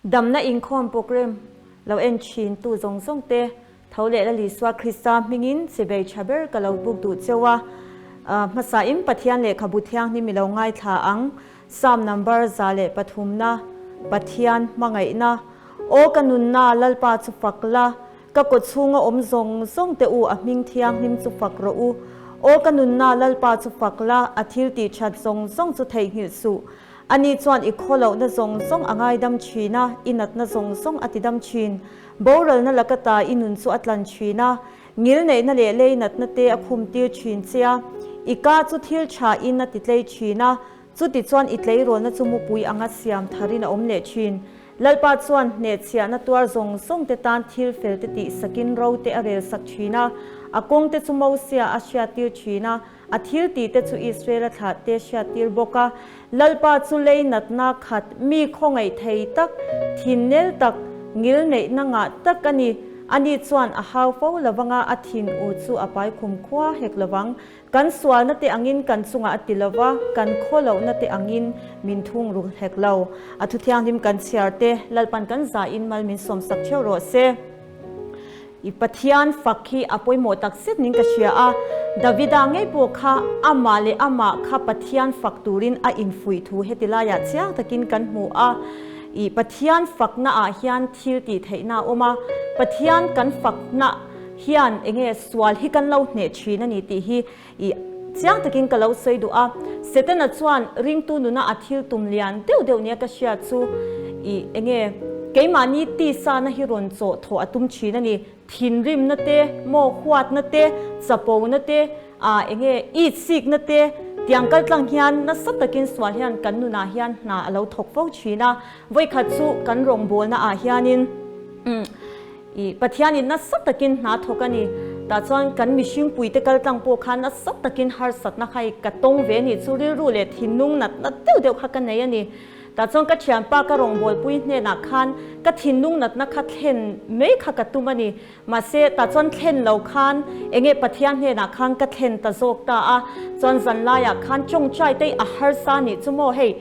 Damna inkhawm program lo en thin tu zawng zawng te tho leh Lal Isua Krista hmingin chibei tha ber ka lo buk duh cheu a. Hmasa in Pathian lehkhabu thianghlim i lo ngaithla ang. Psalm number 103 na Pathian hmangaihna Aw ka nunna Lalpa chu fak la, ka kaw chhunga awm zawng zawng te u a hming thianghlim chu fak rawh u. Aw ka nunna Lalpa chu fak la, a thil tih that zawng zawng chu theihnghilh suh. Ani chuan i khawlohna zawng zawng a ngaidam thin a, i natna zawng zawng a tidam thin. Boralna laka ta i nun chu a tlan thin a, ngil neihna leh lei natna te a khum tir thin che a, i ka chu thil tha in a titlei thin a, chuti chuan i tleirawlna chu mupui anga siam tharin a awm leh thin. Lalpa chuan hnehchhiahna tuar zawng zawng te tan thil fel te tih sakin ro te a rel sak thin a, a kawng te chu Mosia a hriattir thin a, A thil tih te chu Israel-a thlah te hriattir bawk a. Lalpa chu lei natna khat, mi khawngaih thei tak, thinnel tak, ngil neihna ngah tak a ni. Ani chuan a hau fo lovanga a thin u chu a pai khum khua hek lovang. Kan sualna te angin kan chungah a ti lova, kan khaw lohna te angin min thung rul hek lo. A thu thianghlim kan chhiar te, Lalpan kan zahin mal min sawmsak theuh rawh se. I Pathian fak hi a pawimawh tak zet ning ka hria a, Davida ngei pawh kha amah leh amah kha Pathian fak turin a infuih thu heti laiah chiang takin kan hmu a. I Pathian fakna ah hian thil tih theihna a awm a, Pathian kan fakna hian enge sual hi kan lo hneh thin a ni tih hi I chiang takin ka lo sawi duh a, Setana chuan ringtu nuna a thil tum lian deuh deuh nia ka hriat chu i enge keimahni tisa na hi rawn chawh thawh a tum thin a ni. Thinrimna te, maw huatna te, chapona te, ah enge itsikna te tiang kal tlang hian nasa takin sual hian kan nunah hian hna a lo thawk fo thin a. Vawikhat chu kan rawngbawlna ah hianin I Pathianin nasa takin hna thawk a ni. Tah chuan kan mihringpuite kal tlang pawh khan nasa takin harsatna kha i ka tawng ve a nih chu rilru leh thinlung natna deuh deuh kha ka nei a ni. Tah chuan ka thianpa ka rawngbawlpui hnenah khan ka thinlung natna kha thlen mai kha ka tum a ni. Mahse tah chuan thlen lo khan enge Pathian hnenah khan ka thlen ta zawk ta a. Chuan zanlaiah khan tawngtai te a harsa a nih chu maw hei.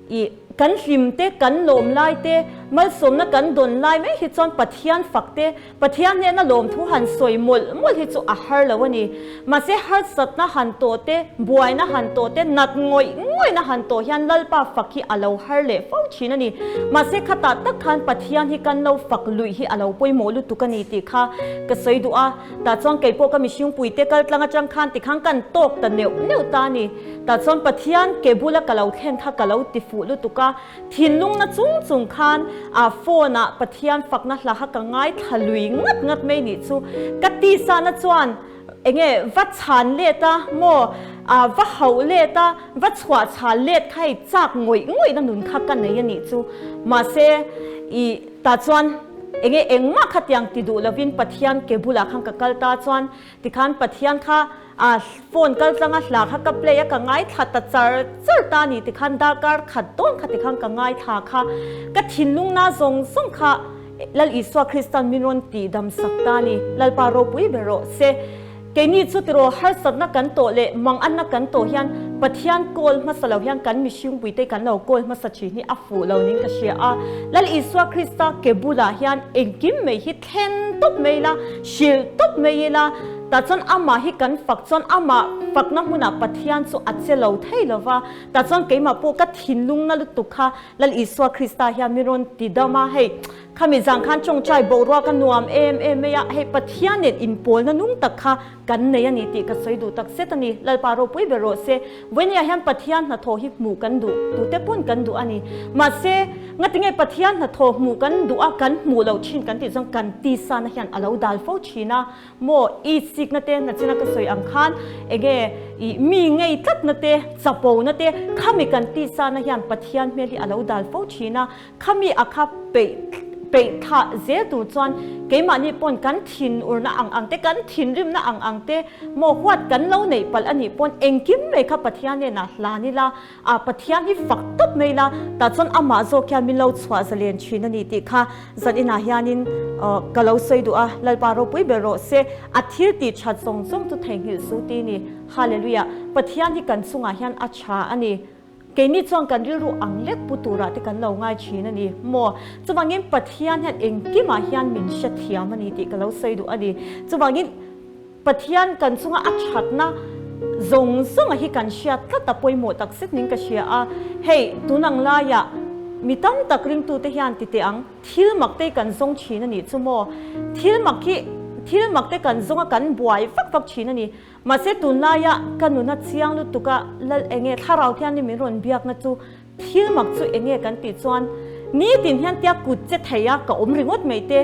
I kan hlim te, kan lawm lai te, malsawmna kan dawn lai mai hi chuan Pathian fak te, Pathian hnena lawmthu han sawi mawlh mawlh hi chu a har lo a ni. Mahse harsatna han tawh te, buaina han tawh te, nat ngawih ngawihna han tawh hian Lalpa fak hi a lo har leh fo thin a ni. Mahse khatah tak khan Pathian hi kan lo fak luih hi a lo pawimawh lutuk a ni tih kha ka sawi duh a. Tah chuan kei pawh ka mihringpui te kal tlang atang khan tikhan kan tawk ta neuh neuh ta a ni. Tah chuan Pathian ke bula ka lo thlen kha ka lo ti fuh lutuk a, thinlungna chung chung khan ah phone ah Pathian fakna hla kha ka ngaithla lui ngat ngat mai nih chu. Ka tisana chuan enge va chhan let a maw ah va hauh let a, va chhuah chhal let kha hei chak ngawih ngawihna nun kha ka nei a nih chu. Mahse i tah chuan enge engmah khatiang ti duh lovin Pathian ke bulah khan ka kal ta chuan tikhan Pathian kha A phone kal tlanga hla kha ka play a, ka ngaithla ta char char ta ni tikhan darkar khat dawn kha tikhan ka ngaithla kha ka thinlung na zawng zawng kha Lal Isua Kristan min rawn tih dam sak ta ni. Lalpa ropui ber rawh se. Keini chu tiraw harsatna kan tawh leh manganna kan tawh hian Pathian kawl hmasa lo hian kan mihringpuite kan lo kawl hmasa thin hi a fuh lo ning ka hria a. Lal Isua Krista ke bulah hian engkim mai hi Then tawp mai ila, hrilh tawp mai ila, tah chuan amah hi kan fak chuan amah fakna hmunah Pathian chu a che lo thei lo va, tah chuan keimah pawh ka thinlungna lutuk kha Lal Isua Krista hian min rawn ti dam a, hei khami zan khan tawngtai boruak a nuam em em mai a, hei Pathian nen inpawlna nung tak kha kan nei a ni tih ka sawi duh tak zet a ni. Lalpa ropui ber rawh se. Vawinia hian Pathian hnathawh hi hmuh kan duh, tute pawn kan duh a ni. Mahse, ngatinge Pathian hnathawh hmuh kan duh a, kan hmuh loh thin kan tih chuan kan tisana hian a lo dal fo thin a. Maw, i sikna te nachina ka sawi ang khan enge i mi ngei tlatna te, chapona te, khami kan tisana hian Pathian hmel hi a lo dal fo thin a. Khami a kha peih peih thlah zel tur chuan keimahni pawn kan thin urna ang ang te, kan thinrimna ang ang te maw huat kan lo neih palh a nih pawn engkim mai kha Pathian nen ah hlan ila, ah Pathian hi fak tawp mai ila, tah chuan amah zawk hian min lo chhuah zalen thin a ni tih kha zan inah hianin ka lo sawi duh a, Lalpa ropui ber rawh se, a thil tih that zawng zawng chu theihnghilh su ti ni. Hallelujah! Pathian hi kan chungah hian a tha a ni. Keini chuan kan rilru ang lek pu turah te kan lo ngai thin a ni maw? Chuvangin Pathian hian engkimah hian min hrethiam a ni tih ka lo sawi duh a ni. Chuvangin Pathian kan chunga a thatna zawng zawnga hi kan hriat tlat a pawimawh tak zet ning ka hria a. Hei, tun ang laiah mi tam tak ringtute hian ti teh ang, thil mak te kan zawng thin a nih chu maw? Thil mak hi, thil mak te kan zawnga kan buai vak vak thin a ni. Mahse tunlaia ka nuna chiang lutuk a Lal enge thlarau thian hi min rawn biakna chu thil mak chu enge kan tih chuan nitin hian tia kut che thei a ka awm ringawt mai te,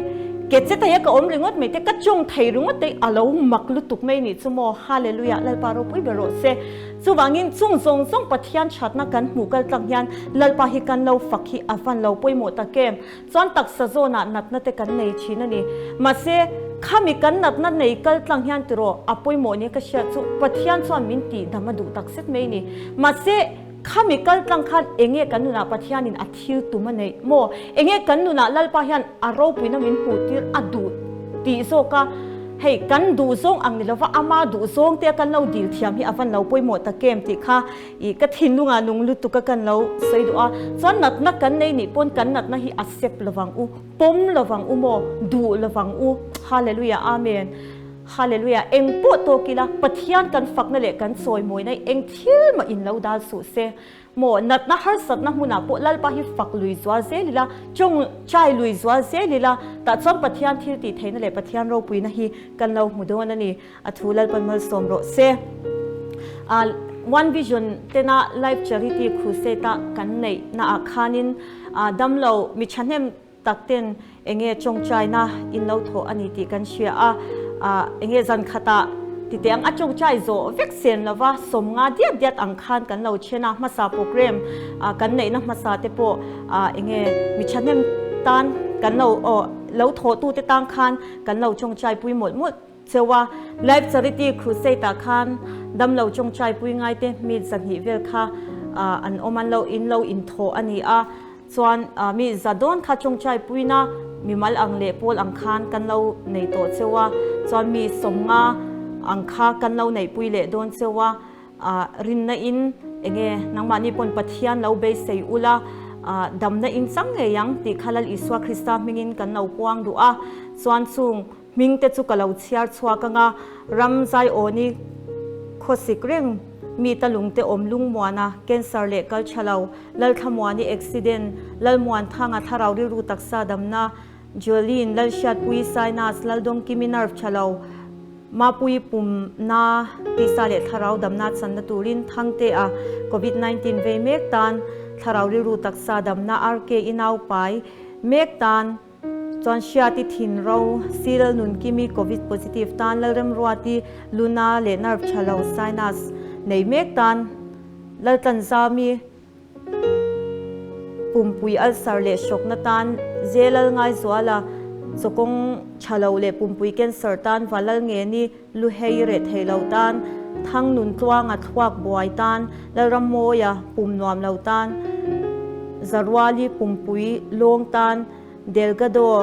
ke che thei a ka awm ringawt mai te, ka tawng thei ringawt te a lo mak lutuk mai nih chu maw Hallelujah Lalpa ropui ber rawh se. Chuvangin chung zawng zawng Pathian thatna kan hmuh kal tlang hian Lalpa hi kan lo fak hi a van lo pawimawh tak em. Chuan taksa zawnah natna te kan nei thin a ni. Mahse, khami kan natna nei kal tlang hian tiraw a pawimawh nia ka hriat chu Pathian chuan min tih dam a duh tak zet mai ni. Mahse, khami kal tlang khan enge kan nunah Pathianin a thil tum a neih maw? Enge kan nunah Lalpa hian a ropuina min hmuh tir a duh tih zawk a, hei kan duh zawng ang ni lova ama duh zawng te a kan lo dil thiam hi a van lo pawimawh tak em tih kha Ih, ka thinlungah nung lutuk a kan lo sawi duh a, chuan natna kan nei nih pawn kan natna hi a sep lovang u, pawm lovang u maw, duh lovang u. Hallelujah, Amen. Hallelujah, eng pawh tawk ila, Pathian kan fakna leh kan chawimawina hi eng thil mah in lo dal suh se. Maw, natna harsatna hmunah pawh Lalpa hi fak lui zual zel ila, tawng chai lui zual zel ila, tah chuan Pathian thil tih theihna leh Pathian ropuina hi kan lo hmu dawn a ni. A thu Lalpan malsawm rawh se. One Vision tena Life Charity Crusade a kan neih na ah khanin damlo mi thahnem tak ten enge tawngtaina in lo thawh a ni tih kan hria a. Enge zan khatah titeh ang a tawngtai zawh vek sen lova sawmnga diat diat ang khan kan lo then a, hmasa program kan neihna hmasa te pawh enge mi thahnem tan kan lo lo thawhtute tan khan kan lo tawngtai pui mawlh mawlh Cheu a, Life Charity Crusade ah khan damlo tawngtai pui ngaite mi 200 vel kha an awm an lo in lo inthawh a ni a, chuan mi za dawn kha tawngtai puina mimal ang leh pawl ang khan kan lo nei tawh cheu a, chuan mi 50 ang kha kan lo neihpui leh dawn cheu a, rinna in enge nangmahni pawn Pathian lo beisei ula damna in chang ngei ang tih kha Lal Isua Krista hmingin kan lo puang duh a, chuan chung Hming te chu ka lo chhiar chhuak ang a, ram zaiawni khawsik reng mi ta lungte awm lungmuana cancer leh kal tha lo, Lalthlamuani accident, Lalmuanthanga thlarau rilru taksa damna, Jolene Lalhriatpui sinus, Laldawngkimi nerve tha lo, Mapui pumna tisa leh thlarau damna channa turin Thangtea Covid 19 vei mek tan thlarau rilru taksa damna RK i naupai mek tan Chuan Hriati thin ro, Cyril Nunkimi Covid positive tan, Lalremruati Luna leh nerve tha lo sinus nei mek tan, Laltlanzami pumpui ulcer leh hrawkna tan, Zelal Ngaizuala chawkawng tha lo leh pumpui cancer tan, Valalngeni Luhei reh thei lo tan, Thang nun tluanga thluak buai tan, Lalrammawia pum nuam lo tan, Zaruali pumpui lawng tan, Delgado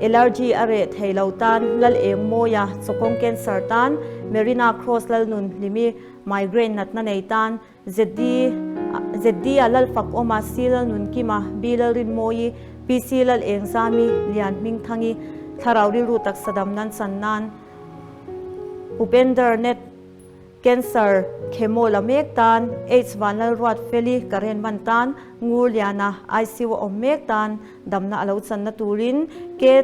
allergy a reh thei lo tan, Lalengmawia chawkawng cancer tan, Marina Cross Lalnun Hlimi migraine natna nei tan, ZD ZD-a Lalfakawma, C Lalnunkima, B Lalrinmawi, PC Lalengzami, Lian Hmingthangi, Thlarau rilru taksa dam nan chan nan, Upender Net Cancer Chemo la mek tan, H Vanlalruat Feli Karen man tan, Ngur Liana ICU a awm mek tan damna a lo channa turin, K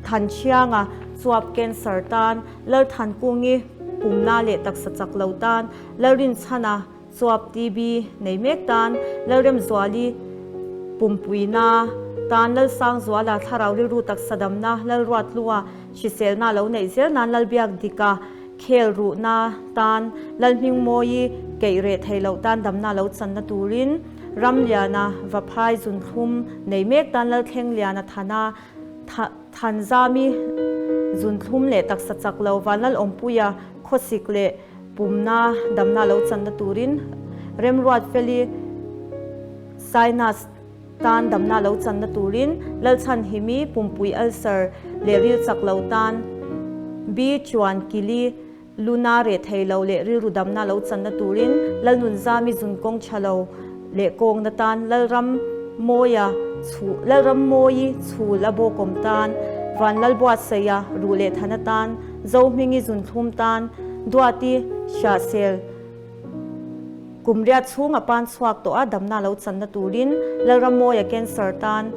Thanchhianga Chuap Cancer tan, Lalthankungi pumna leh taksa chak lo tan, Lalrinchhana chuap TB nei mek tan, Lalremzuali pumpuina tan, Lalsangzuala thlarau rilru taksa damna, Lalruatlua hriselna lo neih zel nan, Lalbiak Dika khel ruhna tan, Lalhmingmawi keih reh thei loh tan damna lo channa turin, Ramliana Vaphai zunthlum nei mek tan, Lalthlengliana Thana Thanzami zunthlum leh taksa chak lo, Vanlalawmpuia khawsik leh Pumna damna lo channa turin Remruatfeli sinus tan damna lo channa turin Lalchhanhimi pumpui ulcer leh ril chak lo tan B Chuankili. Luna reh thei lo leh rilru damna lo channa turin Lalnunzami zun kawng tha lo leh kawngna tan Lalram Mawia chhu Lalram Mawi chhul a bawkawm tan Van Lalbuatsaia ruh leh thana tan Zohmingi zunthlum tan Duati Hriahsel Kum riat chhung a pan chhuak tawh a damna lo channa turin Lalram Mawia cancer tan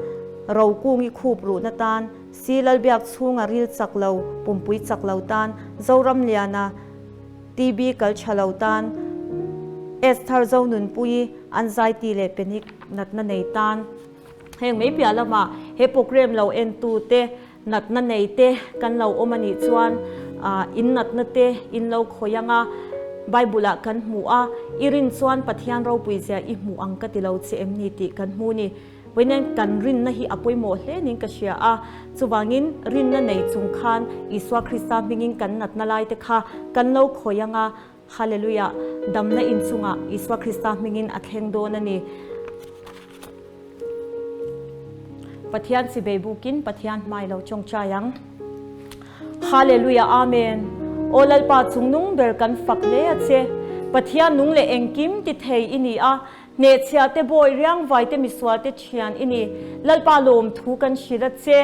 Rokungi khup ruhna tan Si Lalbiak chhunga ril chak lo, pumpui chak lo tan, Zoram Liana TB kal tha lo tan, Esther Zonunpuii anxiety leh panic natna nei tan. Heng mai piah lamah he program lo entu te, natna nei te kan lo awm a nih chuan in natna te in lo khawih ang a, Bible ah kan hmu a, i rin chuan Pathian ropui zia i hmuh ang ka ti lo che em ni tih kan hmu ni. Vawiin kan rinna hi a pawimawh hle niin ka hria a, chuvangin rinna nei chung khan Isua Krista hmingin kan natna lai te kha kan lo khawih ang a, Hallelujah, damna inchungah Isua Krista hmingin a thleng dawn a ni. Pathian chibei bukin Pathian hmai lo tawngtai ang. Hallelujah Amen. Aw Lalpa chungnung ber kan fak hle a che. Pathian nung leh engkim ti thei i ni a, Hnehchhiah te bawi riangvai te misual te thian i ni. Lalpa lawm thu kan hrilh a che.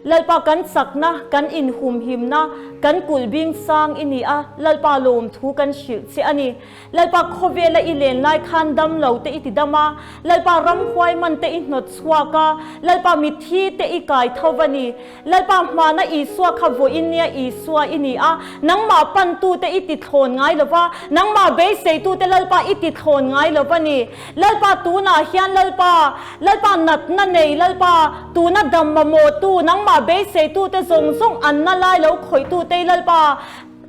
Lalpa kan chakna, kan inhumhimna, kan kulh bing sang i ni a, Lalpa lawm thu kan hrilh che a ni. Lalpa khawvela i len lai khan dam lo te i ti dam a, Lalpa ramhuai man te i hnawt chhuak a, Lalpa mitthi te i kai tho va ni. Lalpa hmana Isua kha vawiin nia Isua i ni a, nangmah pantute i ti thlawn ngai lo va, nangmah beiseitute Lalpa i ti thlawn ngai lo va ni. Lalpa tunah hian Lalpa, Lalpa natna nei Lalpa, tuna dam mamawhtu, nangmah beiseitute zawng zawng an na lai lo khawihtute Lalpa,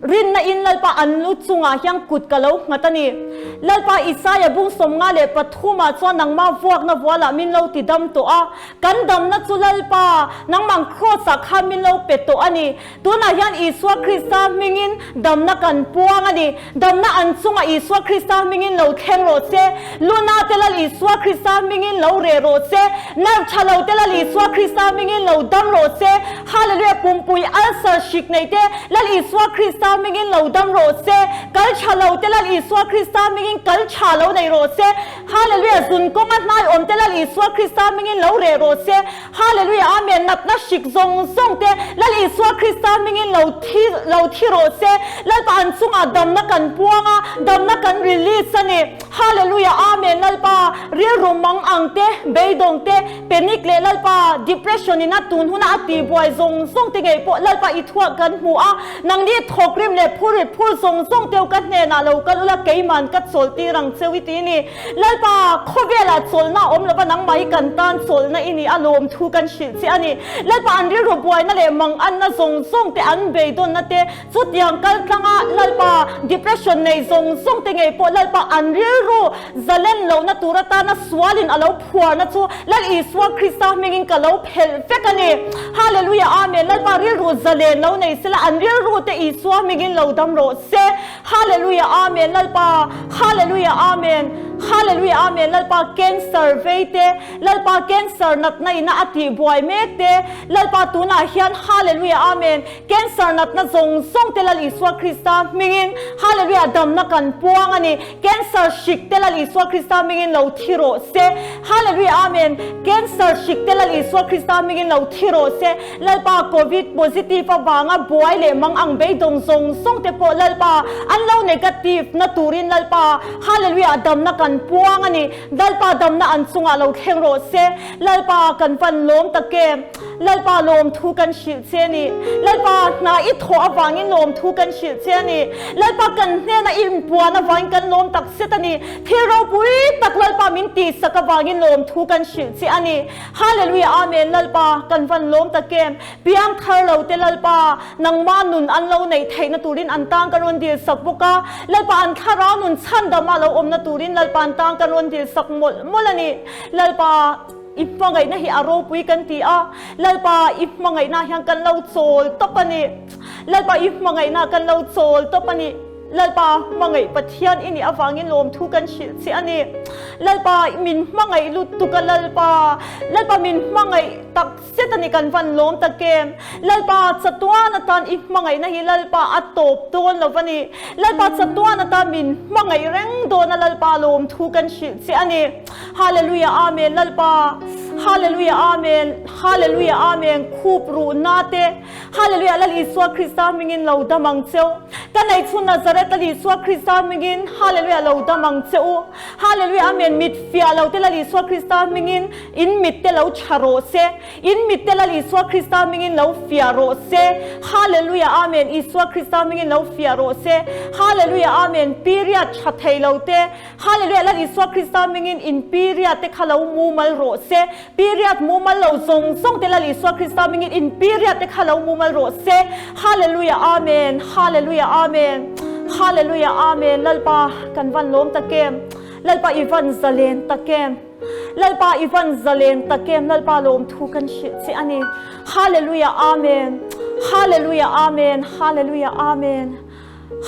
Rinna in Lalpa an lu chungah hian kut ka lo nghat a ni. Lalpa Isaia bung 53 ah chuan nangmah vuakna vualah min lo ti dam tawh a. Kan damna chu Lalpa, nangmah Kraws ah khan min lo pe tawh a ni. Tunah hian Isua Krista hmingin damna kan puang a ni. Damna an chungah Isua Krista hmingin lo thleng rawh se. Luna te Lal Isua Krista hmingin lo reh rawh se. Nerve tha lo te Lal Isua Krista hmingin lo dam rawh se. Hallelujah Pumpui ulcer hrik nei te Lal Isua Krista hmingin lo dam rawh se. Kal tha lo te Lal Isua Krista hmingin kal tha lo nei rawh se. Hallelujah Zun kawnga hnai awm te Lal Isua Krista hmingin lo reh rawh se. Hallelujah Amen Natna hrik zawng zawng te Lal Isua Krista hmingin lo thi lo thi rawh se. Lalpa an chungah damna kan puang a, damna kan release a ni. Hallelujah Amen Lalpa rilru mang ang te, beidawng te, Panic leh Lalpa depression in a tun huna a tihbuai zawng zawng te ngei pawh Lalpa i thuah kan hmu a, nangni thawk rim leh phur rit phur zawng zawng teu ka hnenah lo kal ula keiman ka chawlh tir ang cheu i ti ni. Lalpa khawvelah chawlhna a awm lova nangmah hi kan tan chawlhna i ni a lawm thu kan hrilh che a ni. Lalpa an rilru buaina leh manganna zawng zawng te an beidawnna te chutiang kal tlanga Lalpa depression nei zawng zawng te ngei pawh Lalpa an rilru Zalen lohna tur atana sualin a lo phuarna chu Lal Isua Krista hmingin ka lo phelh vek a ni. Hallelujah Amen Lalpa rilru zalen lo nei sela an rilru te Isua hmingin lo dam rawh se. Hallelujah Amen Lalpa Hallelujah Amen Hallelujah Amen Lalpa cancer vei te Lalpa cancer natna ina a tih buai mek te Lalpa tunah hian Hallelujah Amen Cancer natna zawng zawng te Lal Isua Krista hmingin Hallelujah damna kan puang a ni. Cancer hrik te Lal Isua Krista hmingin lo thi rawh se. Hallelujah Amen. Cancer hrik te Lal Isua Krista hmingin lo thi rawh se. Lalpa Covid positive avanga buai leh mang ang beidawng zawng zawng te pawh Lalpa an lo negative na turin Lalpa Hallelujah damna kan puang a ni. Lalpa damna an chungah lo thleng rawh se. Lalpa kan van lawm tak em. Lalpa lawmthu kan hrilh che a ni. Lalpa hna i thawh avangin lawmthu kan hrilh che a ni. Lalpa kan hnena i inpuan avangin kan lawm tak zet a ni. Thil ropui tak Lalpa min tihsak avangin lawmthu kan hrilh che a ni. Hallelujah Amen Lalpa kan van lawm tak em. Piang thar lo te Lalpa nangmah nun an lo neih theihna turin an tang kan rawn dil sak bawk a. Lalpa an thlarau nun chhandama lo awmna turin Lalpa an tang kan rawn dil sak mawlh mawlh a ni. Lalpa. I hmangaihna hi a ropui kan ti a, Lalpa i hmangaihna hian kan lo chawl tawp a ni. Lalpa i hmangaihna kan lo chawl tawp a ni. Lalpa hmangaih Pathian i nih avangin lawmthu kan hrilh che a ni. Lalpa min hmangaih lutuk a Lalpa, Lalpa min hmangaih tak zet a ni kan van lawm tak em. Lalpa chatuan atan i hmangaihna hi Lalpa a tawp dawn lo va ni. Lalpa chatuan atan min hmangaih reng dawn a Lalpa lawmthu kan hrilh che a ni. Hallelujah Amen Lalpa Hallelujah Amen Hallelujah Amen khup ruhna te Hallelujah Lal Isua Krista hmingin lo dam ang che u. Ka nei chhun Nazareth Lal Isua Krista hmingin Hallelujah lo dam ang che u. Hallelujah Amen mit fiah lo te Lal Isua Krista hmingin in mit te lo tha rawh se. In mit te Lal Isua Krista hmingin lo fiah rawh se. Hallelujah Amen Isua Krista hmingin lo fiah rawh se. Hallelujah Amen period tha thei lo te Hallelujah Lal Isua Krista hmingin in period te kha lo mumal rawh se. Period mumal lo zawng zawng te Lal Isua Krista hmingin in period te kha lo mumal rawh se. Hallelujah Amen Hallelujah Amen Hallelujah Amen Lalpa kan van lawm tak em Lalpa i van zalen tak em Lalpa i van zalen tak em Lalpa lawm thu kan hrilh che a ni Hallelujah Amen Hallelujah Amen Hallelujah Amen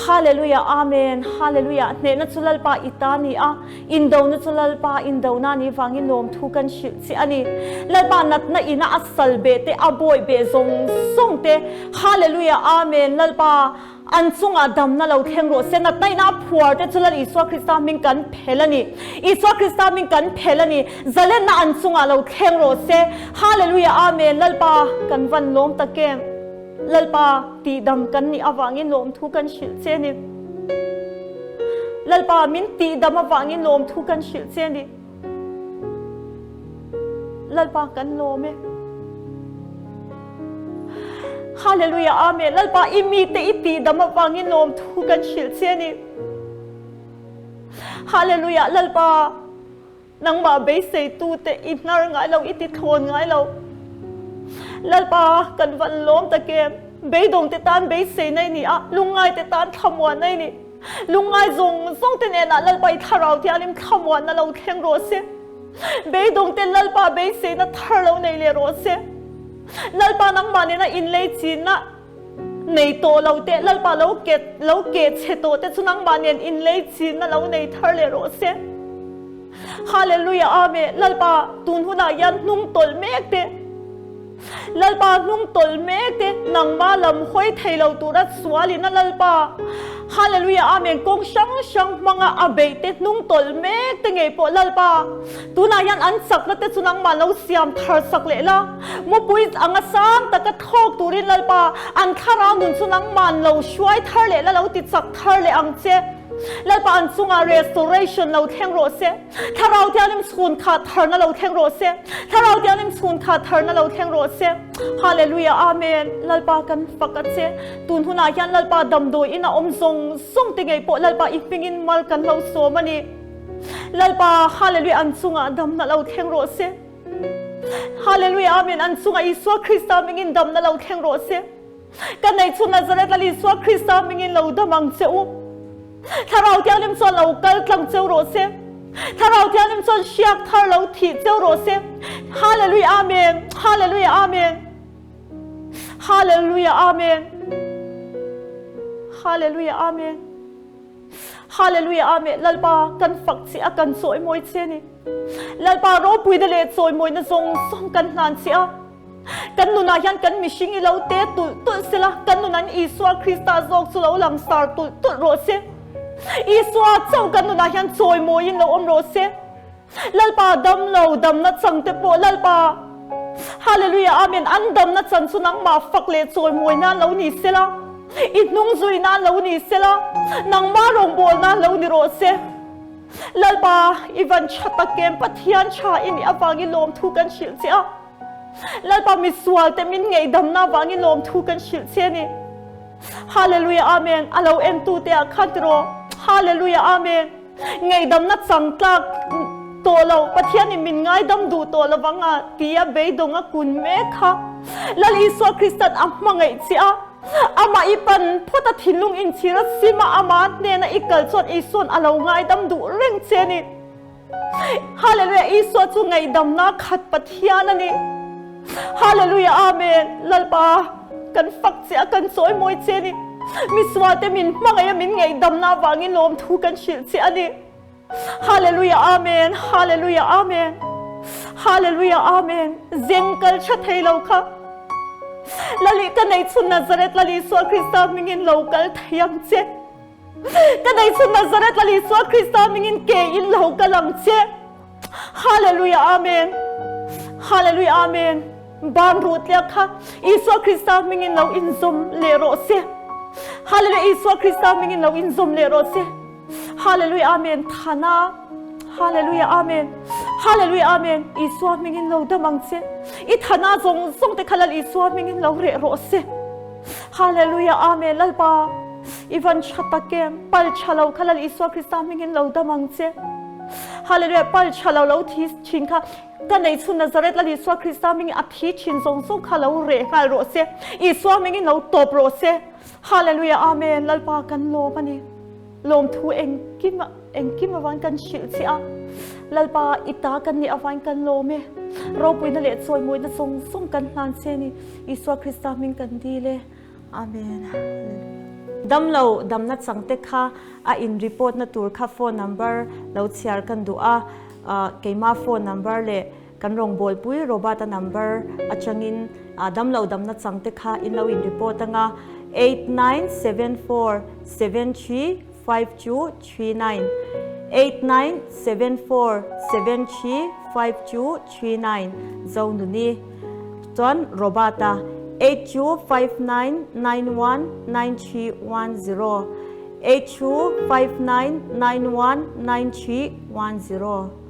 Hallelujah Amen Hallelujah Hnehna chu Lalpa i ta ni a, indona chu Lalpa indona ni vangin lawmthu kan hrilh che a ni. Lalpa natna ina a sal beh te, a bawih beh zawng zawng te Hallelujah Amen Lalpa an chungah damna lo thleng rawh se. Natna ina a phuar te chu Lal Isua Krista hming kan phel a ni. Isua Krista hming kan phel a ni. Zalenna an chungah lo thleng rawh se. Hallelujah Amen Lalpa kan van lawm tak em. Lalpa tihdam kan nih avangin lawmthu kan hrilh che ni. Lalpa min tihdam avangin lawmthu kan hrilh che ni. Lalpa kan lawm e. Hallelujah Amen. Lalpa i mite i tihdam avangin lawmthu kan hrilh che ni. Hallelujah Lalpa Nangmah beiseitute i hnar ngai lo, i ti thlawn ngai lo. Lalpa, kan van lawm tak em? Beidawngte tan beiseina i ni a, lungngaite tan thlamuanna i ni. Lungngai zawng zawngte nenah Lalpa i thlarau thianghlim thlamuanna lo thleng rawh se. Beidawngte Lalpa beiseina thar lo nei leh rawh se. Lalpa nangmah nena inlei chinna Nei tawh lo teh, Lalpa lo ke lo ke chhe tawh te chu nangmah nen inlei chinna lo nei thar leh rawh se. Hallelujah Amen Lalpa tun hunah hian hnung tawlh mek te Lalpa hnung tawlh mek te nangmah lam hawi thei lo tura sualin a Lalpa Hallelujah Amen kawng hrang hrang hmanga a beih te hnung tawlh mek te ngei pawh Lalpa Tunah hian an chakna te chu nangmah lo siam thar sak leh la, mupui anga sang taka thlawk turin Lalpa, an thlarau nun chu nangmah lo hruai thar leh la, lo ti chak thar leh ang che. Lalpa an chungah restoration lo thleng rawh se. Thlarau Thianghlim chhun kha tharna lo thleng rawh se. Thlarau Thianghlim chhun kha tharna lo thleng rawh se. Hallelujah Amen. Lalpa kan fak a che. Tun hunah hian Lalpa damdawi in a awm zawng zawng te ngei pawh Lalpa i hmingin mal kan lo sawm a ni. Lalpa, Hallelujah, an chungah damna lo thleng rawh se. Hallelujah, Amen, an chungah Isua Krista mingin damna lo thleng rawh se. Ka nei chu Nazareth Lal Isua Krista mingin lo dam ang che u. Thlarau Thianghlim chuan lo kal tlang cheu rawh se. Thlarau Thianghlim chuan hriak thar lo thih cheu rawh se. Hallelujah, Amen, Hallelujah, Amen. Hallelujah, Amen. Hallelujah, Amen. Hallelujah Amen Lalpa kan fak che a kan chawimawi che ni. Lalpa ropuina leh chawimawina zawng zawng kan hlan che a. Kan nunah hian kan mihring i lo te tulh tulh sela kan nunan Isua Krista zawk chu lo langsar tulh tulh rawh se. Isua chauh kan nunah hian chawimawiin lo awm rawh se. Lalpa dam lo damna chang te pawh Lalpa Hallelujah Amen an damna chan chu nangmah fak leh chawimawi nan lo ni sela i hnung zui nan lo ni sela nangmah rawngbâwl nan lo ni rawh se Lalpa i van tha tak em Pathian tha i nih avangin lawmthu kan hrilh che a Lalpa misual te min ngeihdamna avangin lawmthu kan hrilh che a ni Hallelujah Amen a lo entu te ah khan tiraw Hallelujah Amen. Ngaihdamna chang tlak tawh lo, Pathianin min ngaidam duh tawh lo vang a tia beidawng a kun mek kha. Lal Isua Kristan a hmangaih che a, amah i pan phawt a thinlung inchhir a sim a, amah hnena i kal chuan Isua'n a lo ngaidam duh reng che a ni. Hallelujah! Isua chu ngaihdamna khat Pathian a ni. Hallelujah! Amen! Lalpa, kan fak che a, kan chawimawi che a ni. Misualte min hmangaih a min ngaihdamna avangin lawmthu kan hrilh che a ni. Hallelujah Amen Hallelujah Amen Hallelujah Amen Zeng kal tha thei lo kha Lali ka nei chhun Nazareth Lal Isua Krista hmingin lo kal thei ang che Ka nei chhun Nazareth Lal Isua Krista hmingin ke in lo kal ang che Hallelujah Amen Hallelujah Amen Ban ruh tliak kha Isua Krista hmingin lo inzawm leh rawh se Hallelujah Isua Krista hmingin lo inzawm leh rawh se Hallelujah Amen Thana Hallelujah Amen Hallelujah Amen Isua hmingin lo dam ang che I thana zawng zawng te kha Lal Isua hmingin lo reh rawh se Hallelujah Amen Lalpa I van tha tak em pal tha lo kha Lal Isua Krista hmingin lo dam ang che Hallelujah pal tha lo lo thi thin kha ka nei chhun Nazareth Lal Isua Krista hmingin a thi thin zawng zawng kha lo reh nghal rawh se Isua hmingin lo tawp rawh se Hallelujah Amen Lalpa kan lawm a ni. Lawmthu engkim engkim avang kan hrilh che a. Lalpa i ta kan nih avang kan lawm e. Ropuina leh chawimawina zawng zawng kan hlan che ni. Isua Krista hming kan dil e. Amen. Hallelujah. Damlo damna changte kha a in report na tur kha phone number lo chhiar kan duh a, keima phone number leh Kan rawngbawlpui Robert-a number atangin damlo damna changte kha in lo in report anga, 8974735239, 8974735239, Zonuni. Chuan Robert-a, 8259919310, 8259919310.